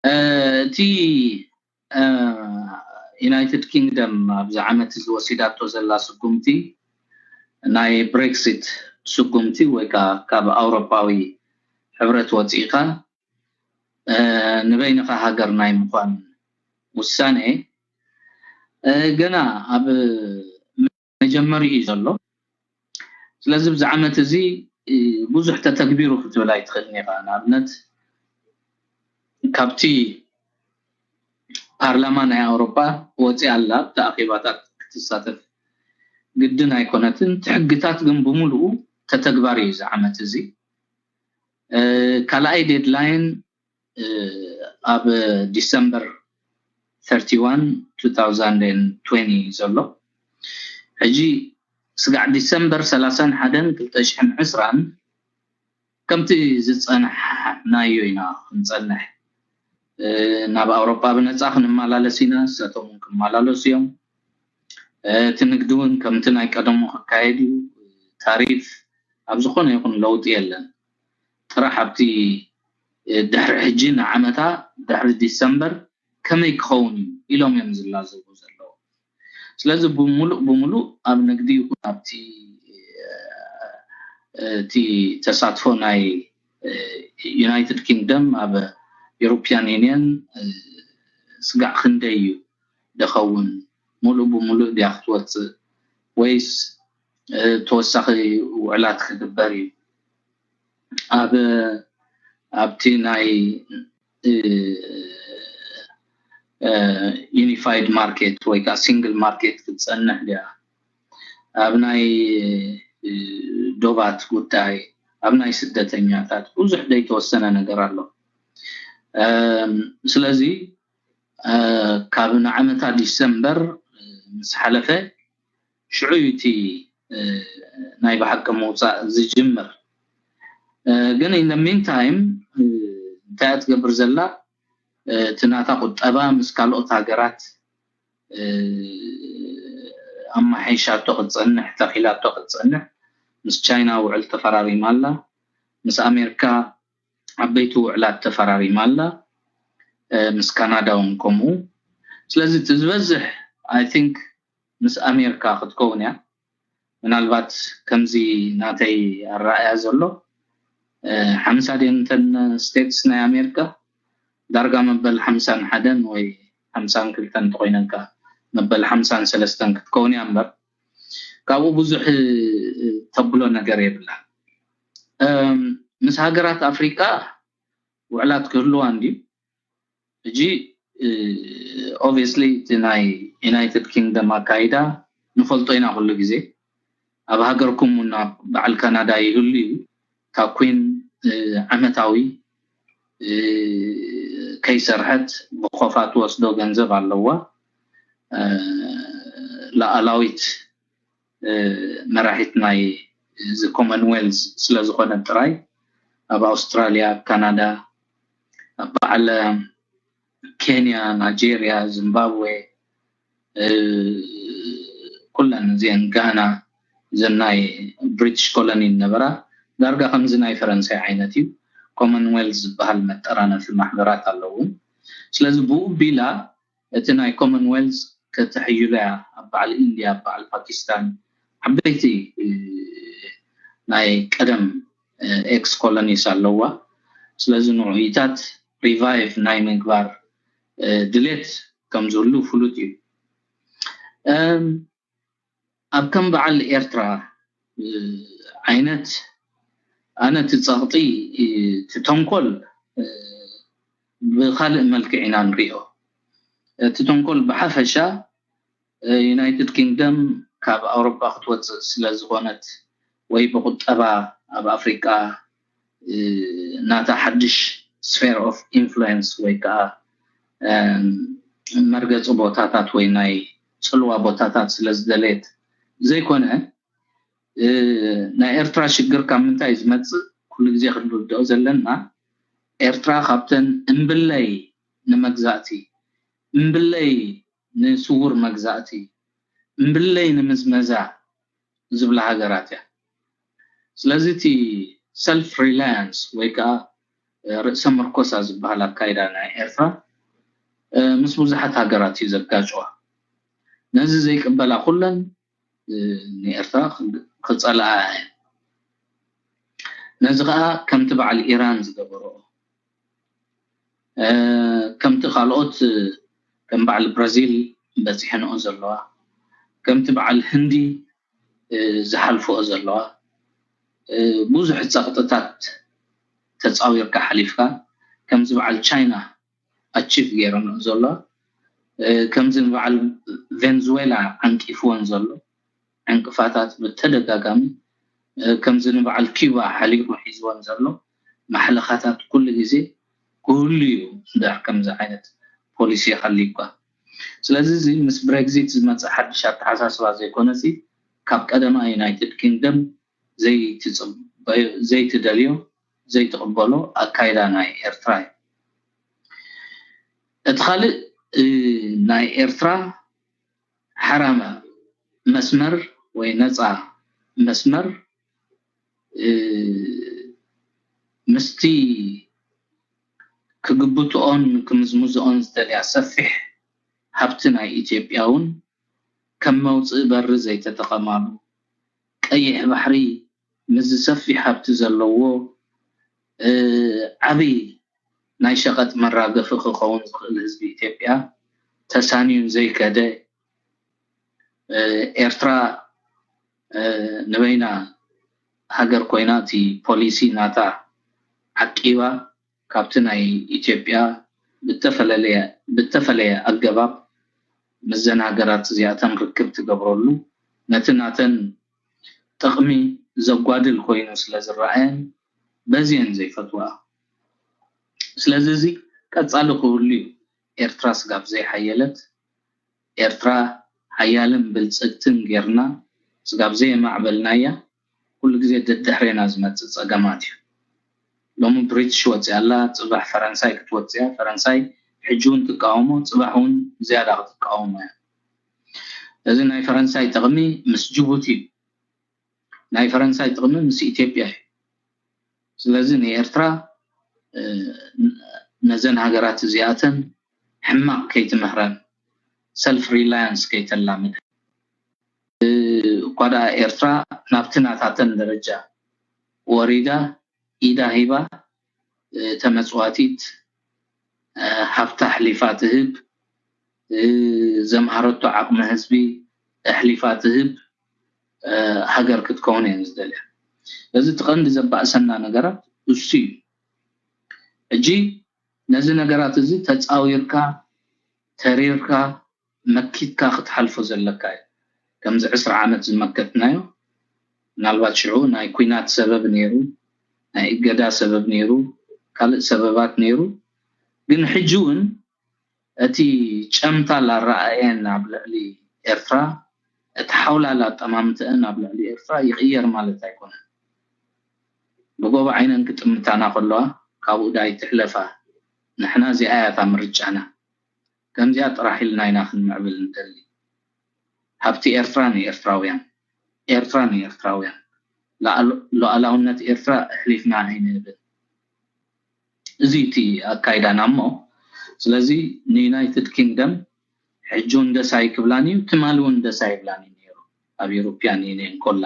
እቲ ዩናይትድ ኪንግደም ኣብዚ ዓመት እዚ ወሲዳቶ ዘላ ስጉምቲ ናይ ብሬክሲት ስጉምቲ ወይ ከዓ ካብ ኣውሮፓዊ ሕብረት ወፂእካ ንበይንኻ ሃገር ናይ ምኳን ውሳነ ገና ኣብ መጀመሪ እዩ ዘሎ። ስለዚ ብዚ ዓመት እዚ ብዙሕ ተተግቢሩ ክትብል ኣይትኽእልን ኢኻ። ንኣብነት ካብቲ ፓርላማ ናይ ኣውሮፓ ወፂኣ ኣላ ኣብቲ ኣኼባታት ክትሳተፍ ግድን ኣይኮነትን። እቲ ሕግታት ግን ብምሉኡ ተተግባሪ እዩ እዚ ዓመት እዚ። ካልኣይ ዴድላይን ኣብ ዲሰምበር thirty-one two thousand twenty ዘሎ። ሕጂ ስጋዕ ዲሰምበር ሰላሳን ሓደን ክልተ ሽሕን ዕስራን ከምቲ ዝፀናሕናዮ ኢና ክንፀንሕ። ናብ ኣውሮፓ ብነፃ ክንመላለስ ኢና፣ ንሳቶም ክመላለሱ እዮም። እቲ ንግዲ እውን ከምቲ ናይ ቀደሙ ክካየድ እዩ። ታሪፍ ኣብ ዝኾነ ይኹን ለውጢ የለን። ጥራሕ ኣብቲ ድሕሪ ሕጂ ንዓመታ ድሕሪ ዲሰምበር ከመይ ክኸውን እዩ ኢሎም እዮም ዝላዘቡ ዘለዉ። ስለዚ ብምሉእ ብምሉእ ኣብ ንግዲ ይኹን ኣብቲ እቲ ተሳትፎ ናይ ዩናይትድ ኪንግደም ኣብ ዩሮፒያን ዩኒየን ስጋዕ ክንደይ እዩ ደኸውን? ሙሉእ ብሙሉእ ድያ ክትወፅእ ወይስ ተወሳኺ ውዕላት ክግበር እዩ? ኣብ ኣብቲ ናይ ዩኒፋይድ ማርኬት ወይ ከዓ ሲንግል ማርኬት ክትፀንሕ ድያ? ኣብ ናይ ዶባት ጉዳይ፣ ኣብ ናይ ስደተኛታት ብዙሕ ዘይተወሰነ ነገር ኣሎ። ስለዚ ካብ ንዓመታ ዲሰምበር ምስ ሓለፈ ሽዑ እዩ እቲ ናይ ብሓቂ ምውፃእ ዝጅምር። ግን in the meantime እንታይ እያ ትገብር ዘላ? እቲ ናታ ቁጠባ ምስ ካልኦት ሃገራት ኣማሓይሻቶ ክትፀንሕ፣ ተኺላቶ ክትፀንሕ፣ ምስ ቻይና ውዕል ተፈራሪማ ኣላ፣ ምስ ኣሜሪካ ዓበይቲ ውዕላት ተፈራሪማ ኣላ፣ ምስ ካናዳ እውን ከምኡ። ስለዚ እቲ ዝበዝሕ I think ምስ ኣሜሪካ ክትከውን እያ። ምናልባት ከምዚ ናተይ ኣረኣእያ ዘሎ ሓምሳ ድየን እተን ስቴትስ ናይ ኣሜሪካ? ዳርጋ መበል ሓምሳን ሓደን ወይ ሓምሳን ክልተን እንተኮይነን ከ መበል ሓምሳን ሰለስተን ክትከውን እያ እምበር ካብኡ ብዙሕ ተብሎ ነገር የብላን። ምስ ሃገራት ኣፍሪቃ ውዕላት ክህልዋ እንድዩ። ሕጂ obviously እቲ ናይ ዩናይትድ ኪንግደም ኣካይዳ ንፈልጦ ኢና ኩሉ ግዜ። ኣብ ሃገርኩም እውን ኣብ በዓል ካናዳ ይህሉ እዩ። እታ ኩን ዓመታዊ ከይሰርሐት ብኮፋ ትወስዶ ገንዘብ ኣለዋ። ላኣላዊት መራሒት ናይ እዚ ኮመንዌልዝ ስለዝኾነ ጥራይ ኣብ ኣውስትራሊያ፣ ኣብ ካናዳ፣ ኣብ በዓል ኬንያ፣ ናይጄርያ፣ ዚምባብዌ፣ ኩለን እዚአን ጋና፣ እዘን ናይ ብሪቲሽ ኮሎኒ ነበራ ዳርጋ ከምዚ ናይ ፈረንሳይ ዓይነት እዩ። ኮመንዌልዝ ዝበሃል መጠራነፊ ማሕበራት ኣለውን። ስለዚ ብኡ ቢላ እቲ ናይ ኮመንዌልዝ ከተሕይሎ እያ ኣብ በዓል ኢንድያ፣ ኣብ በዓል ፓኪስታን ዓበይቲ ናይ ቀደም ኤክስ ኮሎኒስ ኣለዋ። ስለዚ ንዕኢታት ሪቫይቭ ናይ ምግባር ድሌት ከም ዝህሉ ፍሉጥ እዩ። ኣብ ከም በዓል ኤርትራ ዓይነት ኣነ እቲ ፀቕጢ እቲ ተንኮል ብካልእ መልክዕ ኢና ንሪኦ። እቲ ተንኮል ብሓፈሻ ዩናይትድ ኪንግደም ካብ ኣውሮፓ ክትወፅእ ስለ ዝኾነት ወይ ብቁጠባ ኣብ ኣፍሪቃ ናታ ሓድሽ ስፌር ኦፍ ኢንፍሉዌንስ ወይ ከዓ መርገፂ ቦታታት ወይ ናይ ፅልዋ ቦታታት ስለ ዝደለየት ዘይኮነ ናይ ኤርትራ ሽግር ካብ ምንታይ ዝመፅእ ኩሉ ግዜ ክንርድኦ ዘለና ኤርትራ ካብተን እምብለይ ንመግዛእቲ እምብለይ ንስውር መግዛእቲ እምብለይ ንምዝመዛ ዝብላ ሃገራት እያ። ስለዚ እቲ ሰልፍ ሪላያንስ ወይ ከዓ ርእሰ ምርኮሳ ዝበሃል ኣካይዳ ናይ ኤርትራ ምስ ብዙሓት ሃገራት እዩ ዘጋጭዋ። ነዚ ዘይቅበላ ኩለን ንኤርትራ ክፀልኣ እየን። ነዚ ከዓ ከምቲ በዓል ኢራን ዝገበሮ ከምቲ ካልኦት ከም በዓል ብራዚል በፂሐንኦ ዘለዋ ከምቲ በዓል ህንዲ ዝሓልፍኦ ዘለዋ ብዙሕ ፀቕጥታት ተፃዊርካ ሓሊፍካ ከምዚ በዓል ቻይና ኣቺቭ ገይረንኦ ዘለዋ ከምዚ ንበዓል ቬንዙዌላ ዓንቂፍወን ዘሎ ዕንቅፋታት ብተደጋጋሚ ከምዚ ንበዓል ኪባ ሓሊፉ ሒዝወን ዘሎ ማሕለኻታት ኩሉ ግዜ ክህሉ እዩ። እንድሕር ከምዚ ዓይነት ፖሊሲ ሃልዩካ ስለዚ እዚ ምስ ብሬግዚት ዝመፀ ሓድሽ ኣተሓሳስባ ዘይኮነሲ ካብ ቀደማ ዩናይትድ ኪንግደም ዘይትደልዮ ዘይትቕበሎ ኣካይዳ ናይ ኤርትራ እዩ። እቲ ካልእ ናይ ኤርትራ ሓራመ መስመር ወይ ነፃ መስመር ምስቲ ክግብትኦን ክምዝምዝኦን ዝደልያ ሰፊሕ ሃብቲ ናይ ኢትዮጵያ እውን ከም መውፅኢ በሪ ዘይተጠቐማሉ ቀይሕ ባሕሪ ምስዚ ሰፊሕ ሃብቲ ዘለዎ ዓብይ ናይ ሸቐጥ መራገፊ ክኸውን ዝኽእል ህዝቢ ኢትዮጵያ ተሳንዩ ዘይከደ ኤርትራ ንበይና ሃገር ኮይና እቲ ፖሊሲ ናታ ዓቂባ ካብቲ ናይ ኢትዮጵያ ብተፈለየ ኣገባብ ምስዘን ሃገራት እዚኣተን ርክብ ትገብረሉ ነቲ ናተን ጥቕሚ ዘጓድል ኮይኑ ስለ ዝረኣየን በዚየን ዘይፈትዋ። ስለዚ እዚ ቀፃሊ ክህሉ እዩ። ኤርትራ ስጋብ ዘይሓየለት ኤርትራ ሓያልን ብልፅግትን ጌርና ስጋብ ዘየማዕበልናያ ኩሉ ግዜ ደድሕሬና ዝመፅእ ፀገማት እዩ። ሎሚ ብሪትሽ ወፂኣ ኣላ፣ ፅባሕ ፈረንሳይ ክትወፅያ፣ ፈረንሳይ ሕጂ እውን ትቃወሞ፣ ፅባሕ እውን ዝያዳ ክትቃወሞ እያ። እዚ ናይ ፈረንሳይ ጥቕሚ ምስ ጅቡቲ እዩ። ናይ ፈረንሳይ ጥቕሚ ምስ ኢትዮጵያ እዩ። ስለዚ ንኤርትራ ነዘን ሃገራት እዚኣተን ሕማቕ ከይትምህረን ሰልፍ ሪላያንስ ከይተላምደ እኳ ደኣ ኤርትራ ናብቲ ናታተን ደረጃ ወሪዳ ኢዳ ሂባ ተመፅዋቲት ሃብታ ኣሕሊፋ ትህብ ዘምሃረቶ ዓቕሚ ህዝቢ ኣሕሊፋ ትህብ ሃገር ክትከውን እየን ዝደልያ። በዚ እቲ ቀንዲ ዘባእሰና ነገራት እሱ እዩ። ሕጂ ነዚ ነገራት እዚ ተፃዊርካ ተሪርካ መኪትካ ክትሓልፎ ዘለካ እዩ። ከምዚ ዕስራ ዓመት ዝመከትናዮ ምናልባት ሽዑ ናይ ኩናት ሰበብ ነይሩ፣ ናይ እገዳ ሰበብ ነይሩ፣ ካልእ ሰበባት ነይሩ። ግን ሕጂ እውን እቲ ጨምታ ላረኣየን ኣብ ልዕሊ ኤርትራ እቲ ሓውላላ ኣጠማምተአን ኣብ ልዕሊ ኤርትራ ይቕየር ማለት ኣይኮነን። ብጎቦ ዓይነን ክጥምታና ከለዋ ካብኡ ዳይ ትሕለፋ ንሕና እዚኣ እያ እታ ምርጫና። ከምዚኣ ጥራሕ ኢልና ኢና ክንምዕብል ንደሊ። ሃብቲ ኤርትራ ንኤርትራውያን፣ ኤርትራ ንኤርትራውያን፣ ሉዓላውነት ኤርትራ ኣሕሊፍና ኣይንህብን። እዚ እቲ ኣካይዳና እሞ ስለዚ ንዩናይትድ ኪንግደም ሕጂ እውን ደስ ኣይክብላን እዩ፣ ትማሊ እውን ደስ ኣይብላን እዩ ነይሩ ኣብ ዩሮፒያን ዩኒየን ኮላ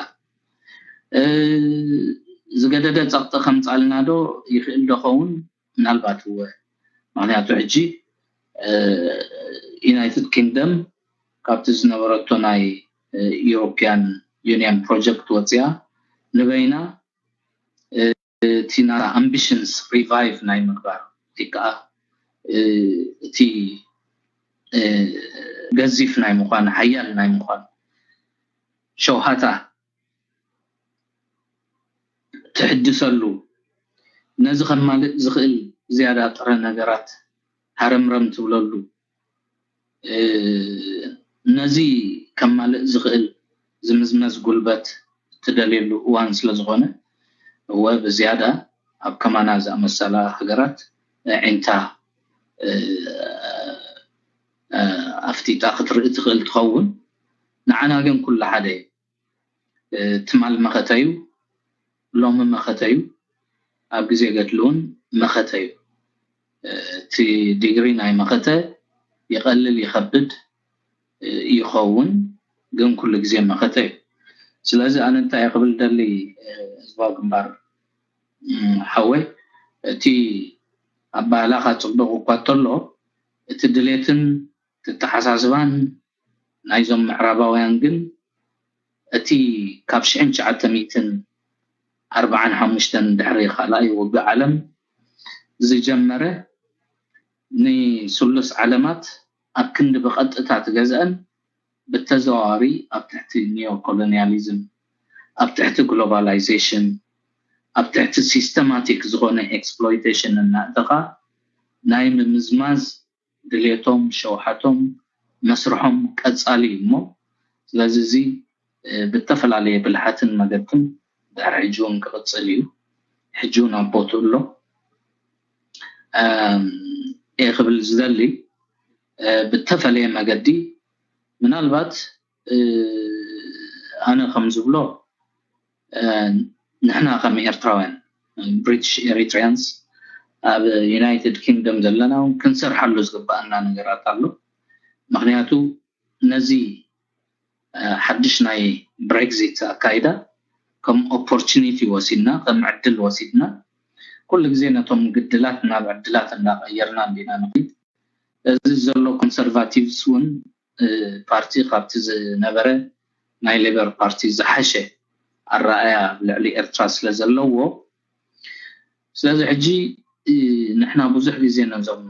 ዝገደደ ፀቕጢ ከምፃልና ዶ ይኽእል ዶኸውን ምናልባት እወ ምክንያቱ ሕጂ ዩናይትድ ኪንግደም ካብቲ ዝነበረቶ ናይ ዩሮፒያን ዩኒየን ፕሮጀክት ወፅያ ንበይና እቲ ናይ ኣምቢሽንስ ሪቫይቭ ናይ ምግባር ወይ ከዓ እቲ ገዚፍ ናይ ምኳን ሓያል ናይ ምኳን ሸውሃታ ትሕድሰሉ ነዚ ከማልእ ዝኽእል ዝያዳ ጥረ ነገራት ሃረምረም ትብለሉ ነዚ ከማልእ ዝኽእል ዝምዝመዝ ጉልበት እትደልየሉ እዋን ስለ ዝኾነ እወ ብዝያዳ ኣብ ከማና ዝኣመሰላ ሃገራት ኣዒንታ ኣፍጢጣ ክትርኢ ትኽእል ትኸውን። ንዓና ግን ኩሉ ሓደ እዩ። ትማል መኸተ እዩ፣ ሎሚ መኸተ እዩ። ኣብ ግዜ ገድሊ እውን መኸተ እዩ። እቲ ዲግሪ ናይ መኸተ ይቐልል ይኸብድ ይኸውን፣ ግን ኩሉ ግዜ መኸተ እዩ። ስለዚ ኣነ እንታይ ክብል ደሊ ህዝባዊ ግንባር ሓወይ፣ እቲ ኣባህላኻ ጽቡቕ እኳ እንተሎ፣ እቲ ድሌትን ተተሓሳስባን ናይዞም ምዕራባውያን ግን እቲ ካብ ሽሕን ትሽዓተ ሚእትን ኣርባዓን ሓሙሽተን ድሕሪ ካልኣይ ውግእ ዓለም ዝጀመረ ንስሉስ ዓለማት ኣብ ክንዲ ብቐጥታ ትገዝአን ብተዘዋዋሪ ኣብ ትሕቲ ኒዮኮሎኒያሊዝም፣ ኣብ ትሕቲ ግሎባላይዜሽን፣ ኣብ ትሕቲ ሲስተማቲክ ዝኾነ ኤክስፕሎይቴሽን እናእተኻ ናይ ምምዝማዝ ድሌቶም፣ ሸውሓቶም፣ መስርሖም ቀጻሊ እዩ እሞ፣ ስለዚ እዚ ብተፈላለየ ብልሓትን መገድን ድሕሪ ሕጂ እውን ክቕጽል እዩ። ሕጂ እውን ኣብ ቦትኡ ኣሎ። እየ ክብል ዝደሊ ብተፈለየ መገዲ ምናልባት ኣነ ከም ዝብሎ ንሕና ከም ኤርትራውያን ብሪቲሽ ኤሪትሪያንስ ኣብ ዩናይትድ ኪንግደም ዘለና እውን ክንሰርሓሉ ዝግባኣና ነገራት ኣሎ። ምክንያቱ ነዚ ሓድሽ ናይ ብሬግዚት ኣካይዳ ከም ኦፖርቹኒቲ ወሲድና፣ ከም ዕድል ወሲድና፣ ኩሉ ግዜ ነቶም ግድላት ናብ ዕድላት እንዳቀየርና እንዲና ንኸይድ። እዚ ዘሎ ኮንሰርቫቲቭስ እውን ፓርቲ ካብቲ ዝነበረ ናይ ሌበር ፓርቲ ዝሓሸ ኣረኣያ ኣብ ልዕሊ ኤርትራ ስለ ዘለዎ፣ ስለዚ ሕጂ ንሕና ብዙሕ ግዜ ነዞም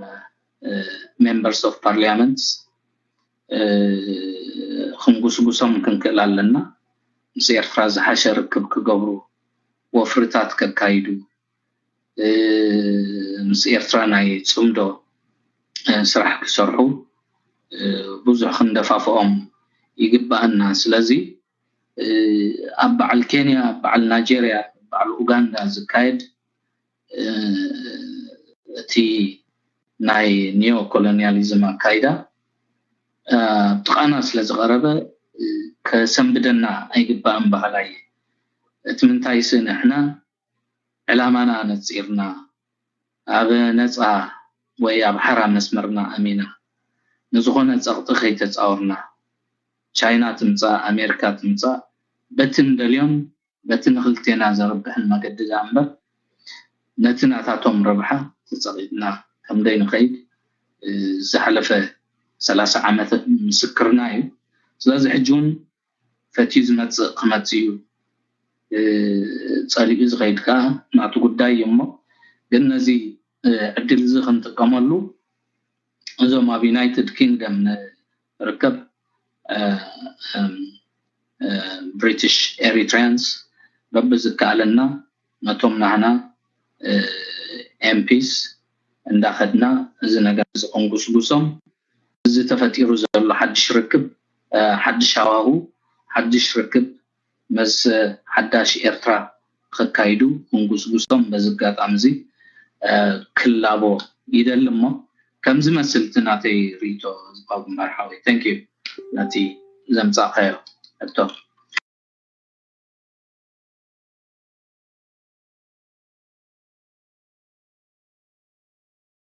ሜምበርስ ኦፍ ፓርሊያመንት ክንጉስጉሶም ክንክእል ኣለና። ምስ ኤርትራ ዝሓሸ ርክብ ክገብሩ፣ ወፍርታት ከካይዱ፣ ምስ ኤርትራ ናይ ጽምዶ ስራሕ ክሰርሑ ብዙሕ ክንደፋፍኦም ይግባኣና። ስለዚ ኣብ በዓል ኬንያ፣ ኣብ በዓል ናይጀርያ፣ በዓል ኡጋንዳ ዝካየድ እቲ ናይ ኒዮ ኮሎኒያሊዝም ኣካይዳ ኣብ ጥቓና ስለ ዝቐረበ ከሰንብደና ኣይግባእን በሃላይ። እቲ ምንታይሲ ንሕና ዕላማና ነጺርና ኣብ ነጻ ወይ ኣብ ሓራ መስመርና ኣሚና ንዝኾነ ጸቕጢ ከይተጻወርና ቻይና ትምጻእ ኣሜሪካ ትምጻእ በቲ እንደልዮን በቲ ንክልቴና ዘርብሕን መገዲ ደኣ እምበር ነቲ ናታቶም ረብሓ ተጸቒጥና ከም ደይንኸይድ ዝሓለፈ ሰላሳ ዓመት ምስክርና እዩ። ስለዚ ሕጂ እውን ፈትዩ ዝመጽእ ክመጽእ እዩ፣ ጸሊኡ ዝኸይድ ከኣ ናቱ ጉዳይ እዩ። እሞ ግን ነዚ ዕድል እዚ ክንጥቀመሉ እዞም ኣብ ዩናይትድ ኪንግደም ንርከብ ብሪቲሽ ኤሪትሪያንስ በብዝከኣለና ነቶም ናህና ኤምፒስ እንዳኸድና እዚ ነገር እዚ ክንጉስጉሶም እዚ ተፈጢሩ ዘሎ ሓድሽ ርክብ ሓድሽ ሃዋሁ ሓድሽ ርክብ ምስ ሓዳሽ ኤርትራ ከካይዱ ክንጉስጉሶም በዚ ኣጋጣሚ እዚ ክላቦ ይደሊ። እሞ ከምዚ መስል እቲ ናተይ ርእይቶ ዝባቡ መርሓዊ። Thank you ነቲ ዘምጻእካዮ ሕቶ።